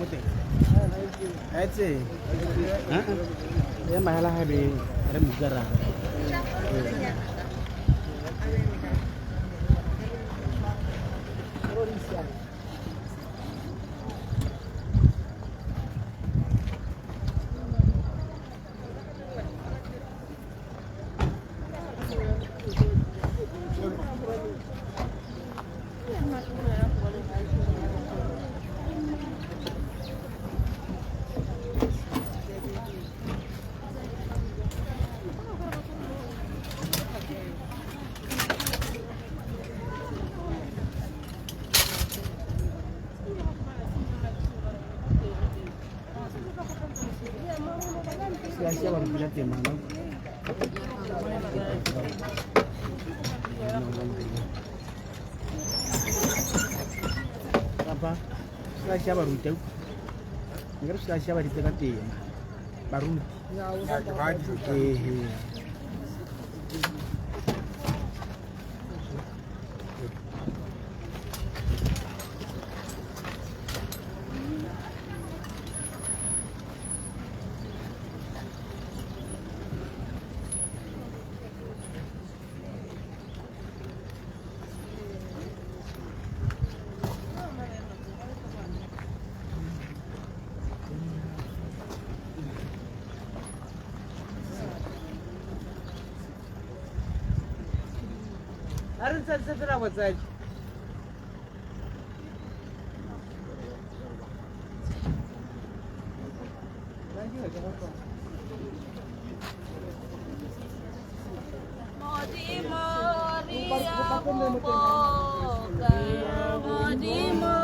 mo teng etse e mahala ha be re mukara. Sia ba rutile temana. Papa, se sia ba ruta. Nkare se sia ba ditse ka tema. Baruti. Ehe. A re ntse fela botsadi. Modimo re a go boka, Modimo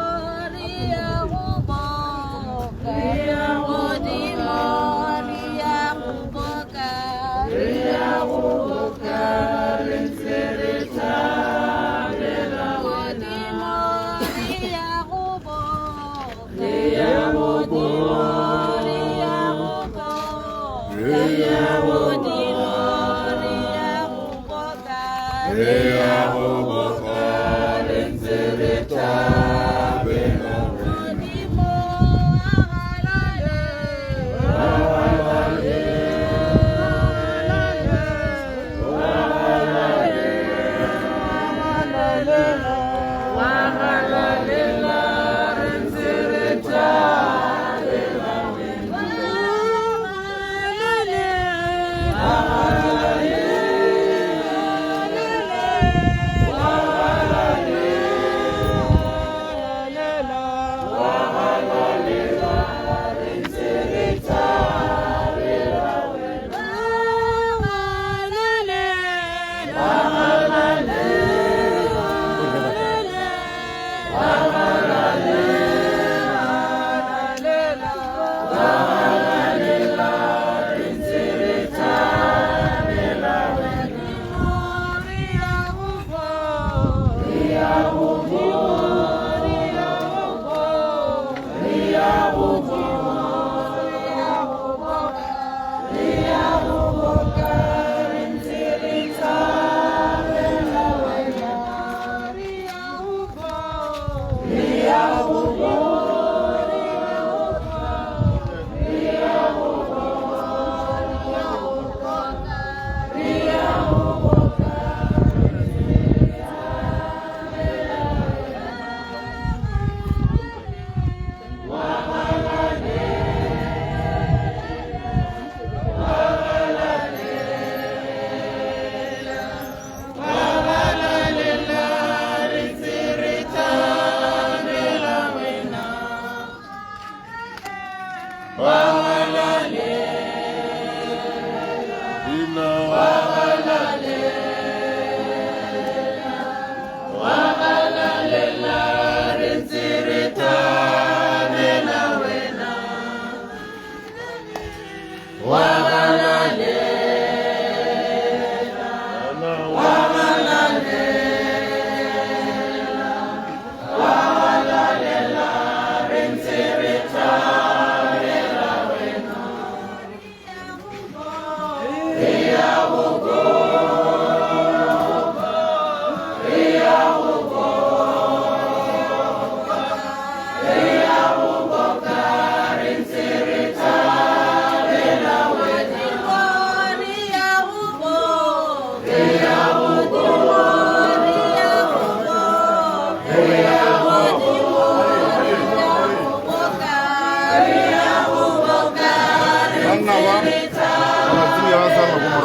re a go boka, Modimo re a go boka, re a go boka, re ntse re thabela. Modimo re a go boka, Modimo re a go boka, Modimo re a go boka, re a go boka, re ntse re thabela. Modimo a halale, a halale, a halalela, re ntse re thabela.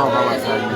o ka ba tshabe.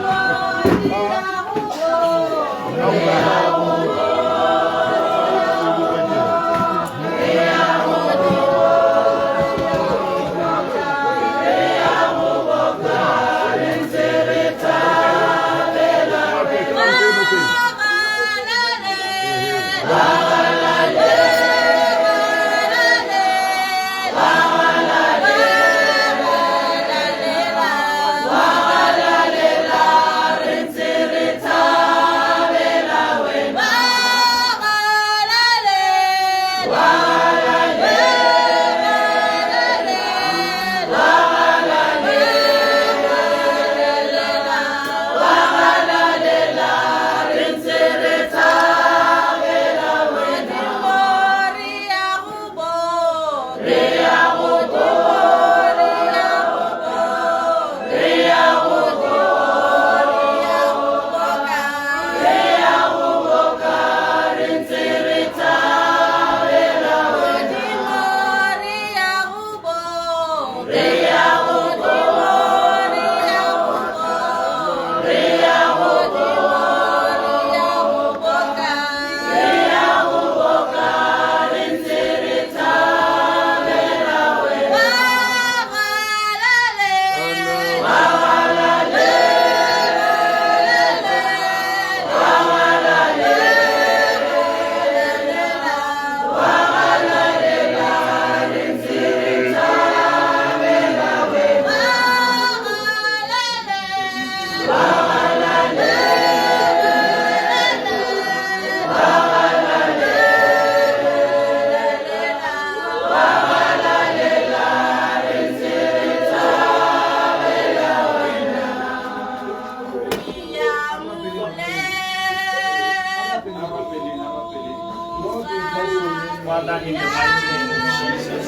Father, in the mighty name of Jesus.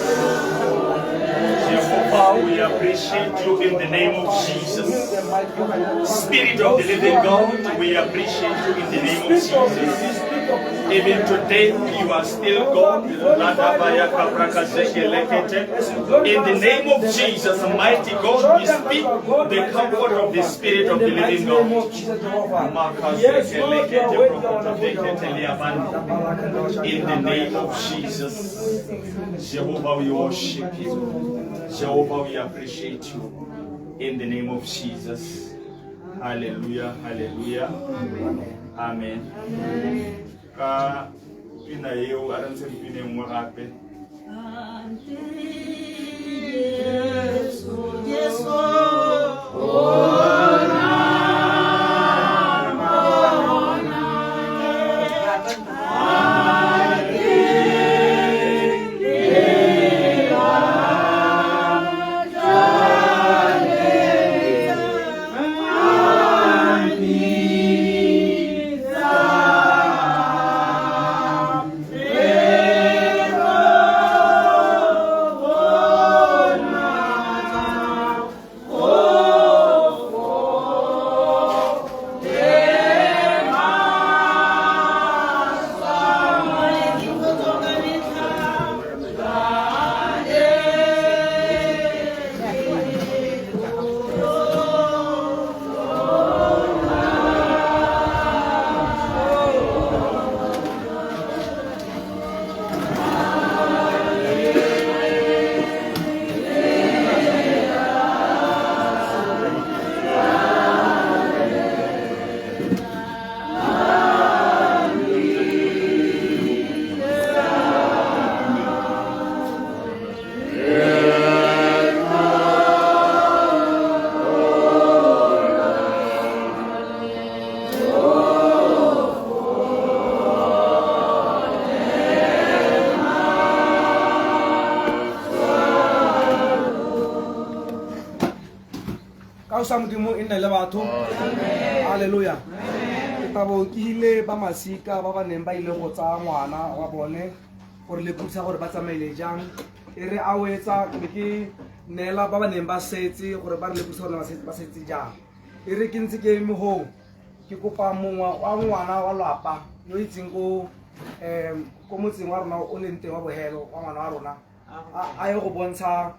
Jehovah, we appreciate you in the name of Jesus. Spirit of the living God, we appreciate you in the name of Jesus. Even today, you are still God. In the name of Jesus, mighty God, we speak the comfort of the Spirit of the living God. In the name of Jesus, Jehovah, we worship you. Jehovah, we appreciate you. In the name of Jesus. Hallelujah, hallelujah. Amen. Ka pina eo a re ntse pina e nngwe gape. Ka sa Modimo e nne le batho. Halleluja. Ke tabo ke ile ba masika ba ba neng ba ile go tsaya ngwana wa bone gore le phutsa gore ba tsamaile jang. E re a wetsa ke be ke neela ba ba neng ba setse gore ba re le phutsa gore ba setse jang. E re ke ntse ke eme hoo, ke kopa mongwe wa ngwana wa lwapa yo itseng ko ko motseng wa rona o leng teng wa bohelo wa ngwana wa rona a ye go bontsha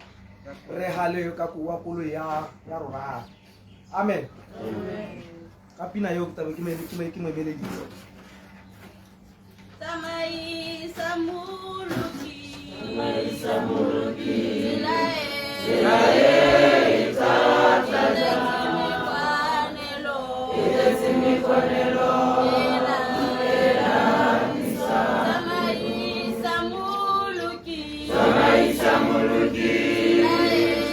re hale ka wa koloi ya rona. Amen. Ka pina eo ke tabe ke mo emeleditse. Tsamaisa moloki. Tsamaisa moloki. Tsela e thata mekwanelo. E tletse mekwanelo. Tsamaisa moloki. Tsamaisa moloki.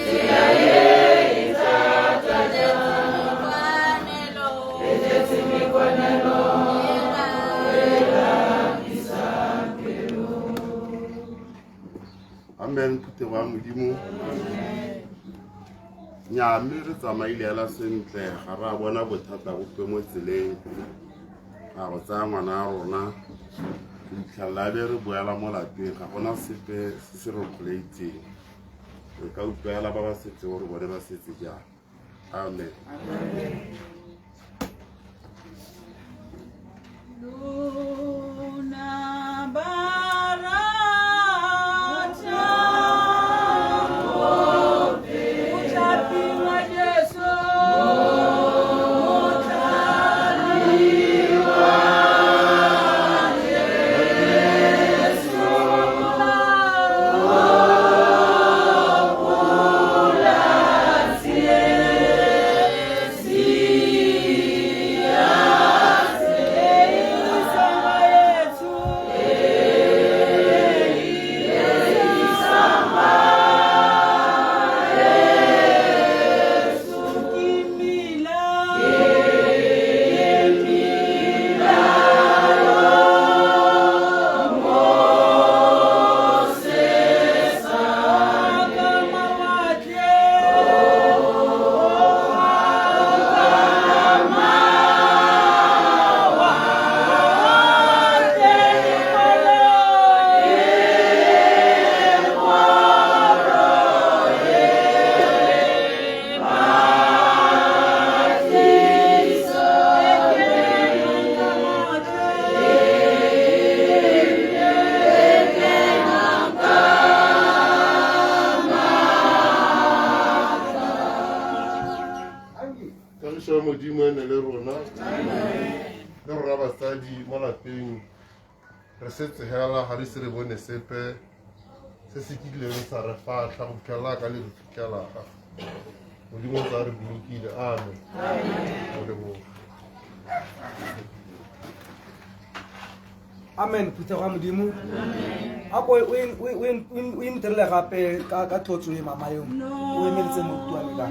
Tsela e thata mekwanelo. E tletse mekwanelo. Amen, phuthego ya Modimo. Nnyaa, mme re tsamaile hela sentle, ga re a bona bothata bope mo tseleng. Ra go tsaya ngwana ya rona go fitlhelela be re boela mo lapeng, ga gona sepe se se re kgoleitseng. Re ka utlwela ba ba setse gore bone ba setse jang. Amen. Lona barata motlhapi wa Jesu, motlhapi wa Jesu, Kagišo ya Modimo e ne le rona. Le rona basadi mo lapeng re setse hela ga re se re bone sepe se se kileng sa re fatlha go fitlhelela ka le re fitlhela. Modimo o tla re bolokile. Amen. O leboga. Amen, phuthego ya Modimo. A ko o intirele gape ka tlotso e mama eo. O emeletse moruti wa me ka.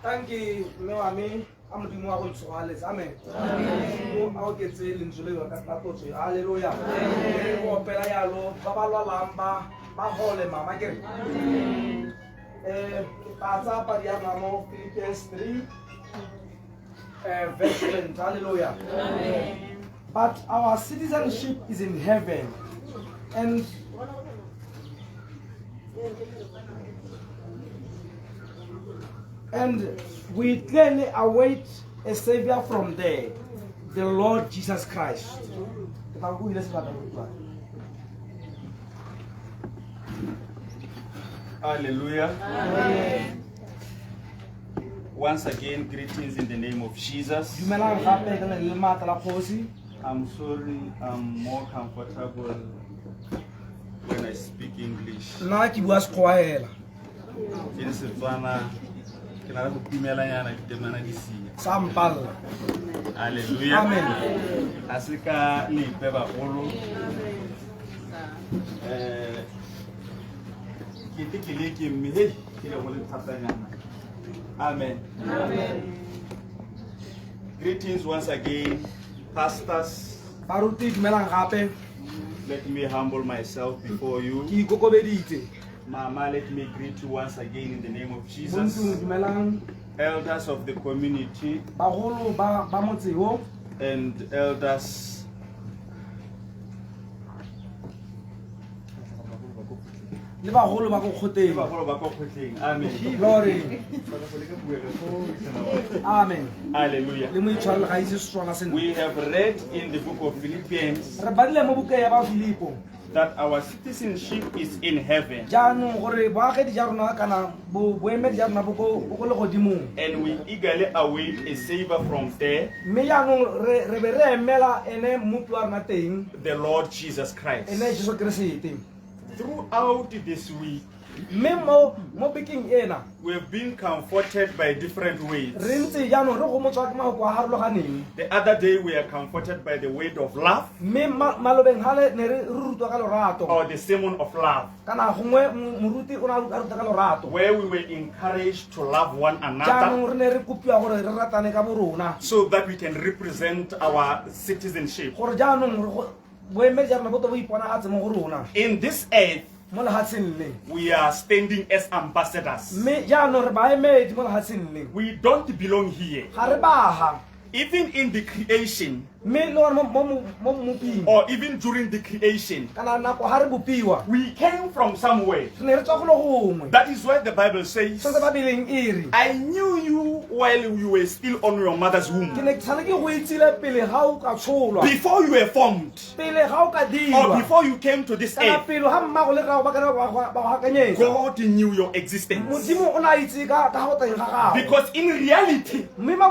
Thank you, mme wa me, a Modimo wa go ntshogwaletsa. Amen. Modimo a oketse lentswe le ka la tlotso. Haleluya. Re go opela yalo ba ba lwalang ba gole mama ke re. Ke tla tsaya padi ya rona mo Philippians 3 verse 20. Hallelujah. But our citizenship is in heaven, and we clearly await a savior from there, The Lord Jesus Christ. Ke tla go ile sebaka go utlwa. Hallelujah. Once again, greetings in the name of Jesus. Dumelang gape ka le maatla la kgosi. I'm sorry, I'm more comfortable when I speak English. Nna ke bua Sekgowa hela. In Setswana, ke na le go timelanyana ditemana di sia. Sa mpalla. Hallelujah. Amen. Ga se ka lepe bagolo. Eh, ke te ke leke mme hei ke le go le thatanyana. Amen. Greetings once again, pastors. Baruti dumelang gape. Let me humble myself before you. Ke ikokobeditse. Mama, let me greet you once again in the name of Mo Jesus. ntlong dumelang. Elders of the community Bagolo ba ba motse o and elders le bagolo ba ko kgoteng. bagolo ba ko kgotleng. Amen. Glory. Amen. Hallelujah. Le mo itshwarele ga itse Setswana sentle. We have read in the book of Philippians Re badile mo bukeng ya ba Filipo. that our citizenship is in heaven Jaanong gore boagedi ja rona kana bo boemedi ja rona bo ko bo ko legodimong. and we eagerly await a savior from there, Mme jaanong re re be re emela ene mmopi wa rona teng, the Lord Jesus Christ. ene Jesu Keresete. Throughout this week, Mme mo mo bekeng ena we have been comforted by different ways. re ntse jaanong re gomotswa ke mafoko a harologaneng. The other day, we are comforted by the word of love Mme malobeng gale ne re re rutwa ka lorato. or the sermon of love, Kana gongwe moruti o ne a ruta ka lorato. where we were encouraged to love one another Jaanong re ne re kopiwa gore re ratane ka bo rona. so that we can represent our citizenship. Gore jaanong boemedi ja rona bo to bo iponagatse mo go rona In this earth, mo lefatsheng le. we are standing as ambassadors. Mme jaanong re baemedi mo lefatsheng le. We don't belong here. Ga re baga. Even in the creation, Mme le gone mo mmoping or even during the creation, kana nako ga re bopiwa we came from somewhere. re ne re tswa golo gongwe. That is why the Bible says, Se se Babeleng e re I knew you while you were still on your mother's ke womb. ne ke tshwane ke go itsile pele ga o ka tsholwa, Before you were formed, pele ga o ka or dirwa, before you came to this kana earth, pele ga mmago le rrago ba kana ba go akanyetsa. God knew your existence. Modimo o ne a itse ka go teng ga gago. Because in reality, Mme mo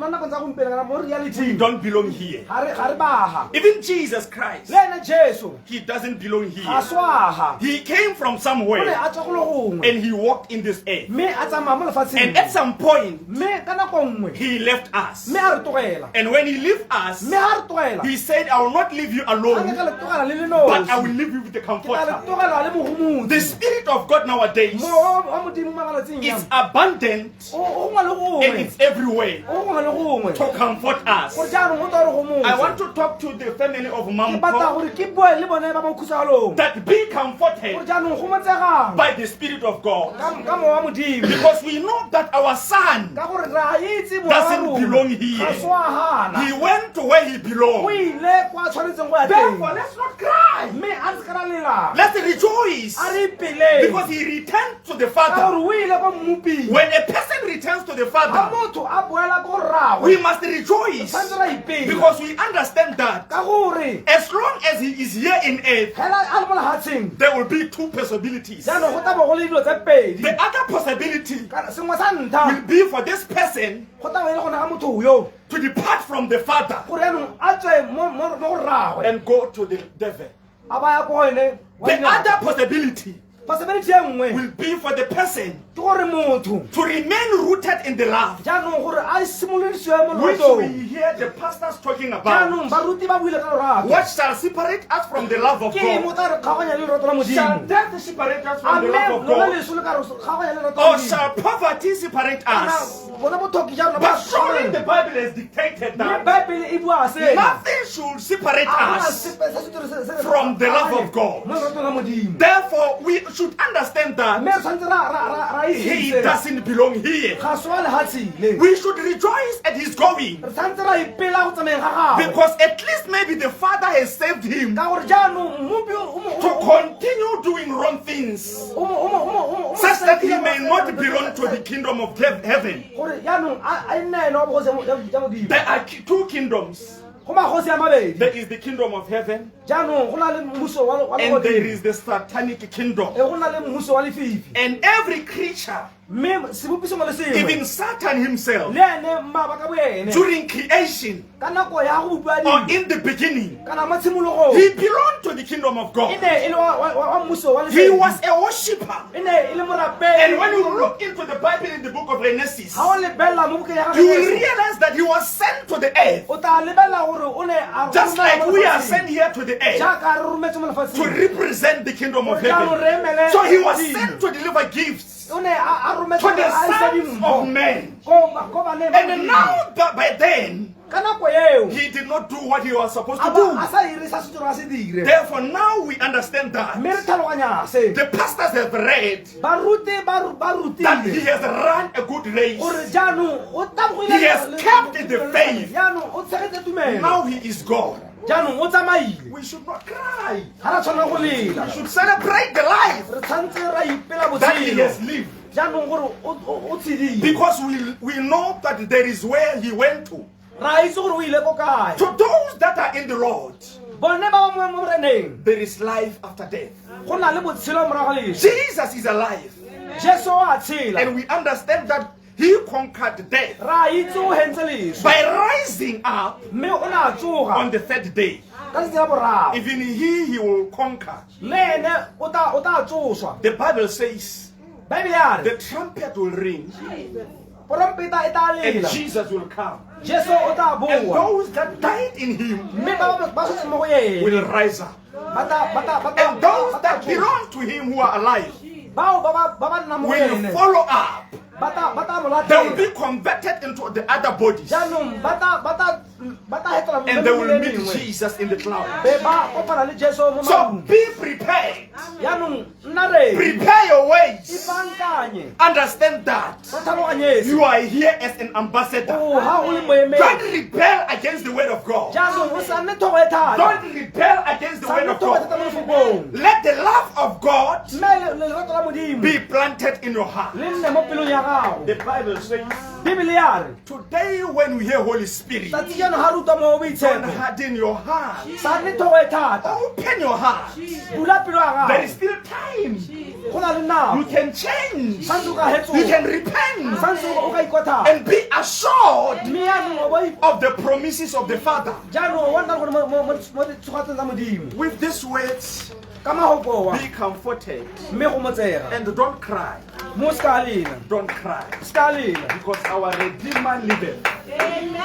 nakong tsa gompieno kana mo we reality don't belong here. ga re baga. Even Jesus Christ, Le ene Jesu he doesn't belong ga here. swaga. He came from O ne somewhere a tswa golo gongwe and he walked in this earth. mme a tsamaya mo lefatsheng. And at some point, Mme ka nako nngwe he left us. mme a re tlogela. And when he left us, Mme ha re tlogela he said, I will not leave you a nke alone, ka le tlogela le le but I nosi. will leave you with the Ke tla le comforter. tlogela le mogomotsi. The Spirit of God nowadays Mowa wa Modimo mo malatsing is a abundant o gongwe le and gongwe. it's everywhere O gongwe le gongwe. to comfort us. Gore jaanong o tla re gomotsa. I want to talk to the family of Ke batla Mampo gore ke bue le bone ba mo khutsagalong. that be Gore comforted jaanong gomotsegang by the Spirit of God. ka mowa wa Modimo. Because we know that our son, Ka gore re a itse mowa wa Doesn't rona belong here. ga se wa gana. he went to where he O belonged. ile kwa a tshwanetseng go ya teng. Therefore, let's not cry. Mme a re se ka ra lela. Let's rejoice. A re ipeleng. Because he returned to the Ka Father. gore o ile kwa mmoping. When a person returns to the Ga Father, motho a boela ko rraagwe, we must rejoice. tshwanetse ra ipela. Because we understand that Ka gore as long as he is here in earth, hela a le mo lefatsheng there will be two possibilities. jaanong go tla bo go le dilo tse pedi. The other possibility Kana sengwe sa ntlha will be for this person go tla bo e le gone ga motho yo to depart from the Father gore jaanong a tswe mo go rraagwe and go to the devil. a ba ya ko go ene wa The dinao. other possibility Possibility e nngwe will be for the person ke gore motho to remain rooted in the love, jaanong gore a simolodisiwe mo which loratong. we hear the pastors talking about. Jaanong baruti ba buile ka lorato. What shall separate us from the love of Ke eng o God? tla re kgaoganya le lorato la Shall Modimo? death separate us A from the mme love of lona God? leso le ka re kgaoganya le lorato la Or Modimo? shall poverty separate Kana us? bona bothoki ja rona ba But surely the Bible has dictated Mme that Bible e bua sena. nothing should separate A gona us. sepe se se ture se- se re from the love of God. mo leratong la Modimo. Therefore, we should understand that Mme re tshwanetse ra he itse sena. doesn't belong here. Ga se wa lehatshe le. We should rejoice at his going Re tshwanetse ra ipela go tsamayeng ga gagwe. because at least maybe the Father has saved him Ka gore jaanong mmopi o mo- to o mo- continue doing wrong things o mo- o mo- o mo- o mo- o mo such that he may not belong to the kingdom of heaven. Gore Gore jaanong a e nne ene wa bogosi ya Modimo. There are two kingdoms. Go magosi a mabedi. There is the kingdom of heaven. Jaanong go na le mmuso wa And there legodimo. is the satanic kingdom. E go na le mmuso wa lefifi. And every creature, Mme sebopi sengwe le sengwe, even Satan himself, le ene mmaba ka boene, during creation ka nako ya go bopiwa or dilo, in the beginning, kana mo tshimologong, he belonged to the kingdom of e God. ne e le wa mmuso wa He lesedi. was a worshipper. E ne e le morapedi. And when you look into the Bible in the book of Genesis, Ha o lebelela mo bukeng ya you will Genesis, realize that he was sent to the earth, o tla lebelela gore o ne a just romelwa like mo we are lefatsheng. sent here to the earth Jaaka re rometswe mo to lefatsheng represent the kingdom of Jaanong re heaven. emele So he was Modimo. sent to deliver gifts O ne a rometswe to the gore a ise sons dimpho of men. ko baneng ba And Modimo. now, that by then, ka nako eo he did not do what he was supposed a to ba do. a sa ire sa se a se dire. Therefore, now we understand that Mme re tlhaloganya se. the pastors have read Baruti ba that rutile he has run a good race. gore jaanong o tabogile He has kept the faith. Jaanong o tshegetse tumelo. Now he is gone. Jaanong o tsamaile. We should not cry. Ga ra tshwanela go lela. We should celebrate the life Re tshwanetse ra ipela that he botshelo. has lived. Jaanong gore o tshedile. Because we know that there is where he went to. Ra itse gore o ile ko kae. To those that are in the Lord, Bone ba ba mo moreneng, there is life after death. go na le botshelo morago ga leso. Jesus is alive. Jesu o a tshela. And we understand that he conquered death Ra itse o hentse leso. by rising up Mme o ne a tsoga on the third day. ka letsatsi la boraro. Even he will conquer. Le ene o tla tsoswa. The Bible says Bible ya re the trumpet will ring porompeta e tla and lela. Jesus will come. Jesu o tla And boa. those that died in him Mme ba setseng mo go ene will rise up. ba tla And those ba tla that tsoga. belong to him who are alive Bao ba ba nnang mo go will ene follow up. ba tla mo They will latela. be converted into the other bodies Jaanong ba tla hetola mo and they will mebeleng meet e mengwe. Jesus in the cloud. Be ba kopana le Jesu mo So marung. be prepared. Jaanong nna re Prepare your ways. ipankanye. Understand that Re tlhaloganye se. you are here as an ambassador. O ha o le moemedi. Don't rebel against the word of God. Jaanong o sa nne thogo e thata. Don't rebel against the Sa word nne of thogo e God. thata mo lefokong. Let the love of God Mme lerato la Modimo be planted in your heart. le nne mo pelong ya gago. The Bible says, Bibele ya re today when we hear Holy Spirit, tsatsi jano ga re utlwa mowa o don't boitshepo harden your heart. sa nne thogo e thata. Open your heart. Bula pelo ya There is gago. still time. Go na le You nako. can change. Santse o ka You hetsoga. can repent Santse o ka ikothaya. and be assured Mme jaanong o bo of the promises of the Father. jaanong wa nna le gore mo ditshogatseng tsa Modimo. With these words, Ka mahoko wa be comforted mme go motsega. and don't cry. Mo se ka lela. Don't cry. Se ka lela. Because our Redeemer liveth.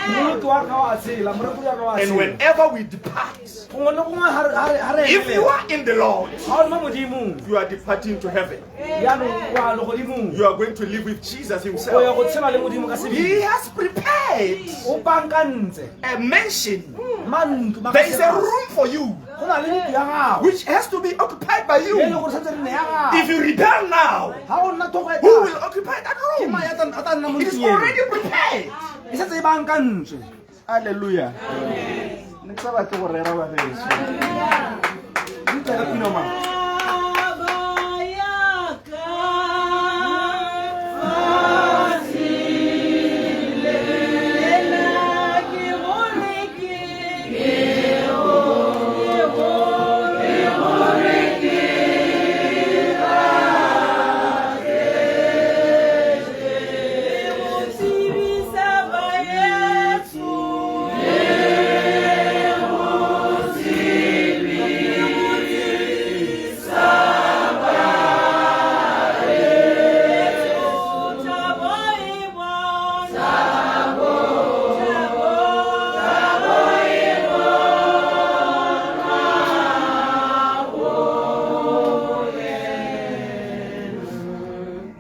Mmoloki wa rona wa tshela, morekodi wa rona wa And tshela. whenever we depart, Gongwe le gongwe ha re if you emelela, are in the Lord, ha o le mo Modimong, you are departing to heaven. jaanong o a legodimong. You are going to live with Jesus O ya himself. go tshela le Modimo ka He sebele. has prepared O bankantse a mansion. mantlo There is a room for you Go na le ntlo ya gago which has to be occupied by e le you. gore santse re nne ya gago. If you rebel now, Ha o nna thogo e who thata, will occupy that ke room? mang ya tla nna mo It is ntlong eo? already prepared. E setse e baankantswe. Hallelujah. Ne ke sa batle go rera ba geso. Utlwa ka pina mang?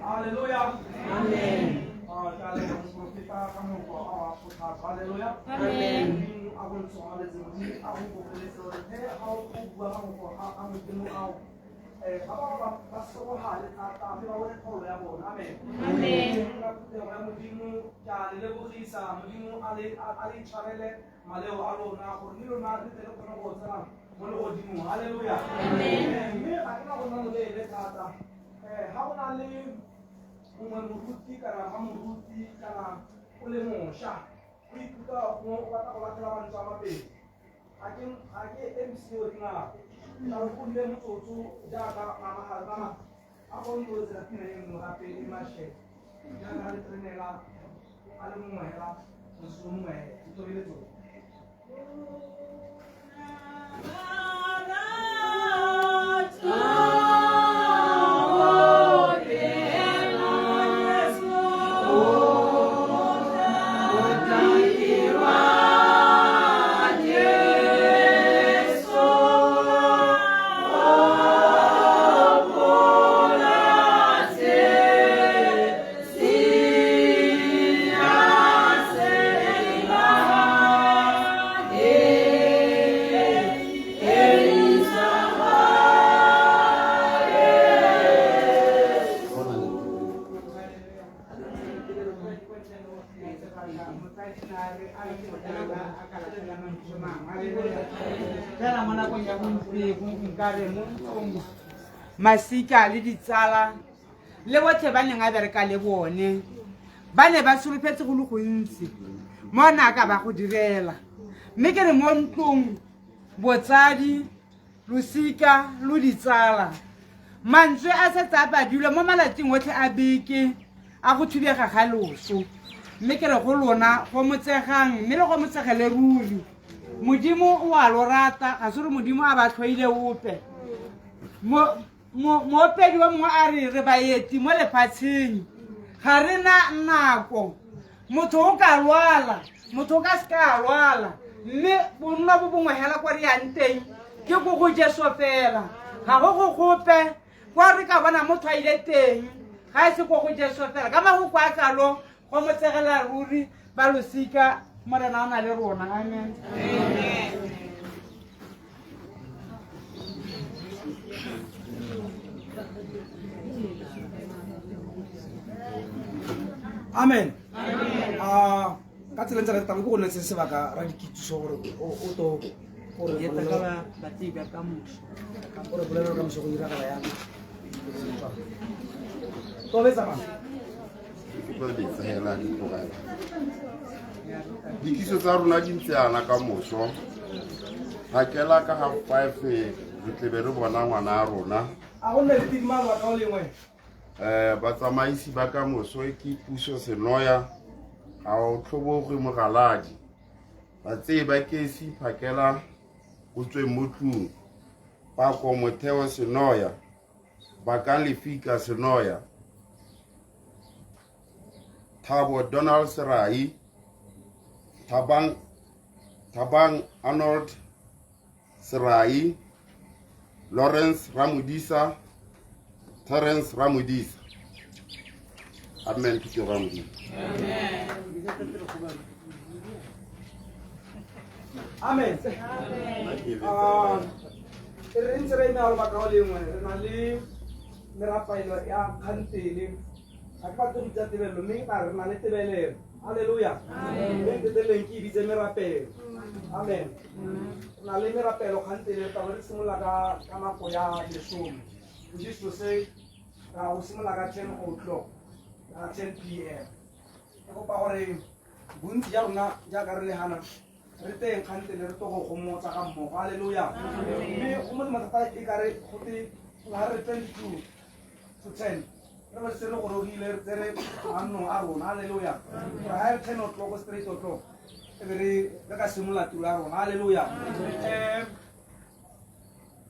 Hallelujah. Amen. Ah, ke a leboha moprofeta ka mokgwa a wa kgothatso. Hallelujah. Amen. Modimo a go ntshwareletse, Modimo a go ikokobetse hore he ha o bua ka mokgwa a Modimo ao, ba bangwe ba sokogale thata mme ba bone pholo ya bona. Amen. Amen. Ka phuthego ya Modimo, ke a le lebogisa. Modimo a le itshwarele maleo a lona gore le lona le tle le kgone go tsena mo legodimong. Hallelujah. Amen. Mme ga ke na go nna loleele thata. Ha go na le mongwe moruti kana ga moruti kana o le mošwa o ikutlwa gongwe o batla go latlhela mantswe a mapedi ga ke MC o dinako tla go nne motsotso jaaka mama a go ntse pina e nngwe gape e mashe jaaka re trenela a le mongwe hela motsotso mongwe tobile tsone. Fela mo nakong ya gompieno nkare mo ntlong masika le ditsala le botlhe ba neng a bereka le bone ba ne ba solofetse go le gontsi mo ne a ka ba go direla mme ke re mo ntlong botsadi losika lo ditsala mantswe a setse a badilwe mo malatsing otlhe a beke a go thubega ga loso mme ke re go lona go motsegang mme le go motsegele ruri modimo o a lo rata ga se gore modimo a ba tlhoile ope moopedi wa mongwe a re re baeti mo lefatsheng ga re na nako motho o ka lwala motho o ka se ka a lwala mme bonno bo bongwe hela kwa re yang teng ke ko go Jesu fela ga go go gope kwa re ka bona motho a ile teng ga e se ko go Jesu fela ka magoko a kalo go motsegela ruri ba losika morena o na le rona. Amen. Amen. Ka tsela ntse re tang go nne se sebaka ra dikitso gore o to gore gore bolelo ka moso go diragala yang tobetsa mama Dikiso tsa rona di ntse yana ka moso phakela ka 5:30 re tlebe re bona ngwana a rona a go nne le tidimalo ka o lengwe. Batsamaisi ba ka moso ke Puso Senoya ga o tlhobogwe mogaladi batsei ba kesi phakela go tsweng mo tlung Pako Motheo Senoya Bakang Lefika Senoya Thabo Donald Serai Thabang Arnold Serai Lawrence Ramodisa Terence Ramodisa. Amen. Thuto Ramodisa. Amen. Re ntse re eme lobaka o lengwe re na le merapaelo ya kgantele ga ke batle go bitsa tebelelo mme ka re na le tebelelo. Halleluja. Mme nteteleng ke e bitse merapelo. Amen. Re na le merapelo kgantele tla bo re simolola ka nako ya 10 which is to say ra go simolola ka 10 o'clock ka 10 p.m. Ke kopa gore bontsi ja rona jaaka re le gana re teng kgantele re to go gomotsa ga mmogo. Halleluja. Mme go molemo thata e kare gote ga re 22 to 10 re ba se re gorogile re tsere manno a rona. Halleluja. Gore ga re 10 o'clock straight o'clock e be re ka simolola tiro ya rona. Halleluja.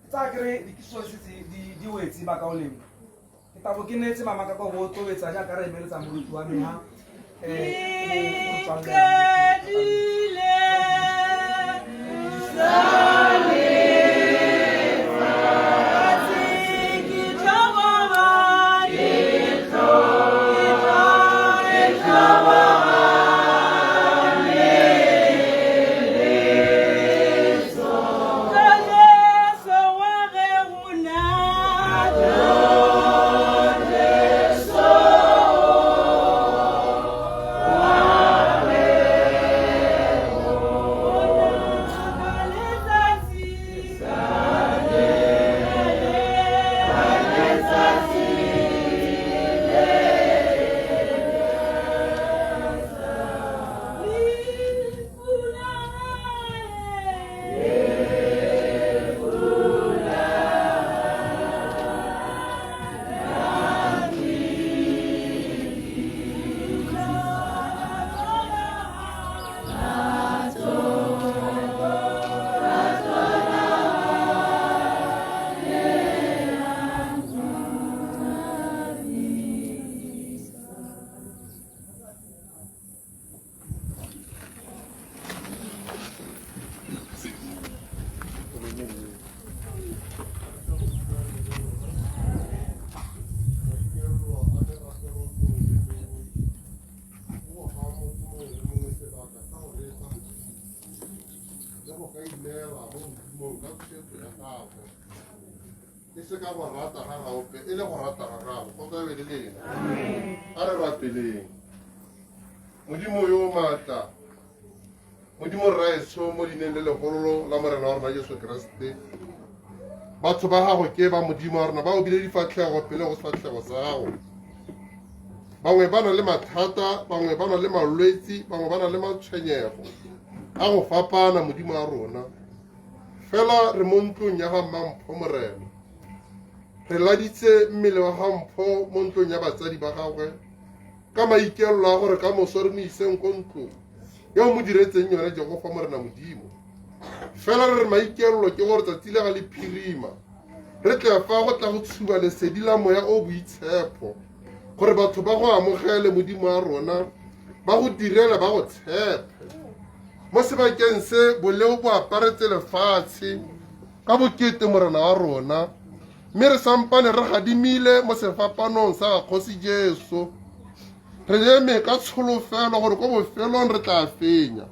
Tsa kere dikiso setse di wetse baka o lengwe ke tabo ke neetse mama ka kwa go tobetsa jaaka re emeletsa moruti wa me ha ineela mo Modimong ka tshwetso ya gagwe e se ka go rata ga gaope e le go rata ga gago go tsabe le lena. A re rapeleng. Modimo yo o maatla, Modimo Rraetsho, mo leineng le legolo la Morena wa rona Jesu Keresete, batho ba gago ke ba Modimo wa rona ba obile difatlhego pele go sefatlhego sa gago. Bangwe ba na le mathata, bangwe ba na le malwetsi, bangwe ba na le matshwenyego a go fapana, Modimo wa rona. Fela re mo ntlong ya ga Mmampho, Morena. Re laditse mmele wa ga Mpho mo ntlong ya batsadi ba gagwe ka maikaelelo a gore ka moso re mo iseng ko ntlong ya o mo diretseng yone, Jehofa Morena Modimo. Fela re re maikaelelo ke gore tsatsi le ga le phirima re tle fa go tla go tshuba lesedi la moya o boitshepo gore batho ba go amogele, Modimo wa rona, ba go direle, ba go tshepe. Mo sebakeng se boleo bo aparetse lefatshe ka bokete, Morena wa rona, mme re sampane re gadimile mo sefapanong sa ga Kgosi Jesu, re eme ka tsholofelo gore ko bofelong re tla fenya.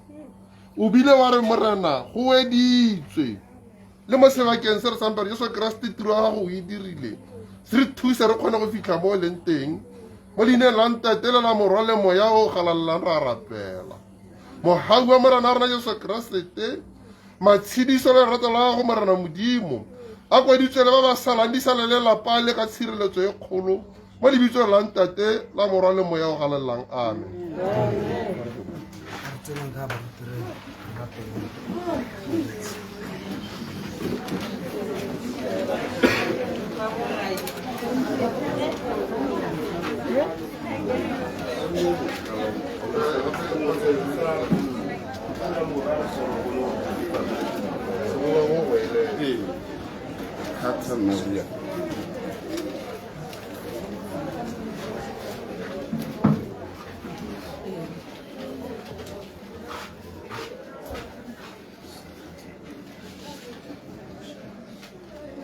O bile wa re, Morena, go weditswe. Le mo sebakeng se re sampane Jesu Keresete tiro ya gago o e dirile, se re thuse re kgone go fitlha mo o leng teng. Mo leineng la Ntate le la Morwa le Moya o galalelang ra rapela. Mohau wa Morena wa rona Jesu Keresete, matshediso le lerato la gago, Morena Modimo, a kwaditswe le ba ba salang di sale le lapa le ka tshireletso e kgolo mo lebitsong la Ntate la Morwa le Moya o galalelang. Amen.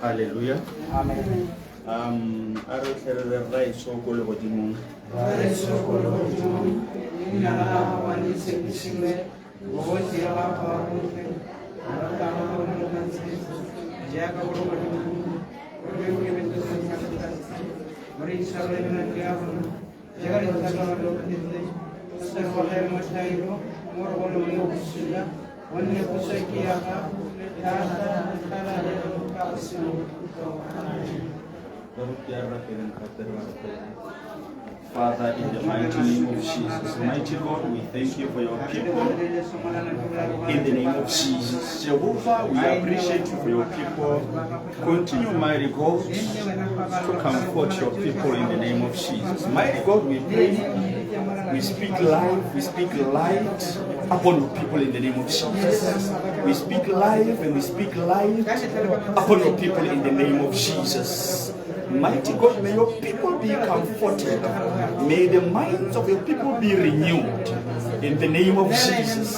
Hallelujah. Amen. A re tle re re Rraetsho ko legodimong. Rraetsho ko legodimong, leina la gago a le itshepisiwe, bogosi ya gago a bo tle, go rata ga gago mo lefatsheng jaaka go legodimong. Re fe dijo tsa letsatsi, o re itshwarele melato ya rona jaaka re itshwarela ba re loketseng, o se re gogele mo thaelong, mo re gole mo bosula, gonne puso ke ya gago le thata le kgalalelo ka go sena bokhutlo. Amen. Father, in the mighty name of Jesus, mighty God, we thank you for your people. In the name of Jesus, Jehovah, we appreciate you for your people. Continue, mighty God, to comfort your people in the name of Jesus. Mighty God, we pray. We speak life, we speak light upon your people in the name of Jesus. We speak life and we speak light upon your people in the name of Jesus. Mighty God, may your people be comforted. May the minds of your people be renewed in the name of Jesus.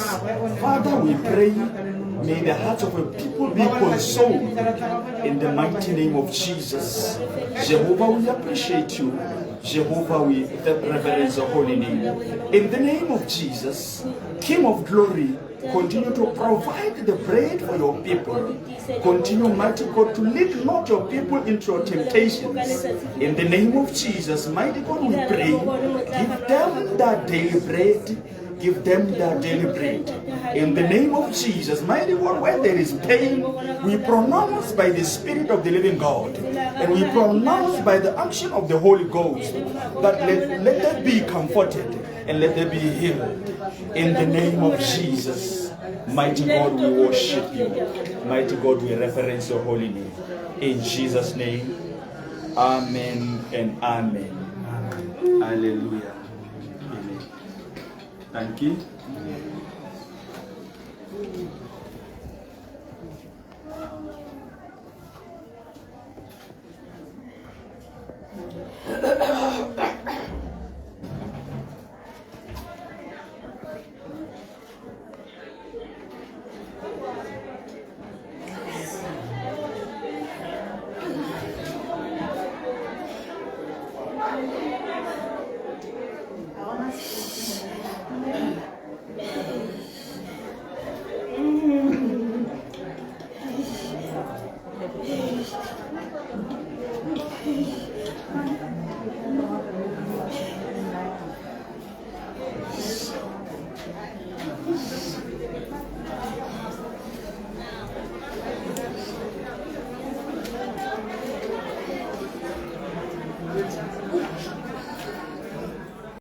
Father, we pray, may the hearts of your people be consoled in the mighty name of Jesus. Jehovah, we appreciate you. Jehovah, we reverence your holy name. In the name of Jesus, King of glory, continue to provide the bread for your people. Continue, mighty God, to lead not your people into your temptations. In the name of Jesus, mighty God, we pray, give them their daily bread. Give them their daily bread. In the name of Jesus, mighty God, where there is pain, we pronounce by the Spirit of the living God, and we pronounce by the action of the Holy Ghost, that let them be comforted and let them be healed. In the name of Jesus, mighty God, we worship you. Mighty God, we reverence your holy name. In Jesus' name, amen and amen. Hallelujah. Amen. Thank you.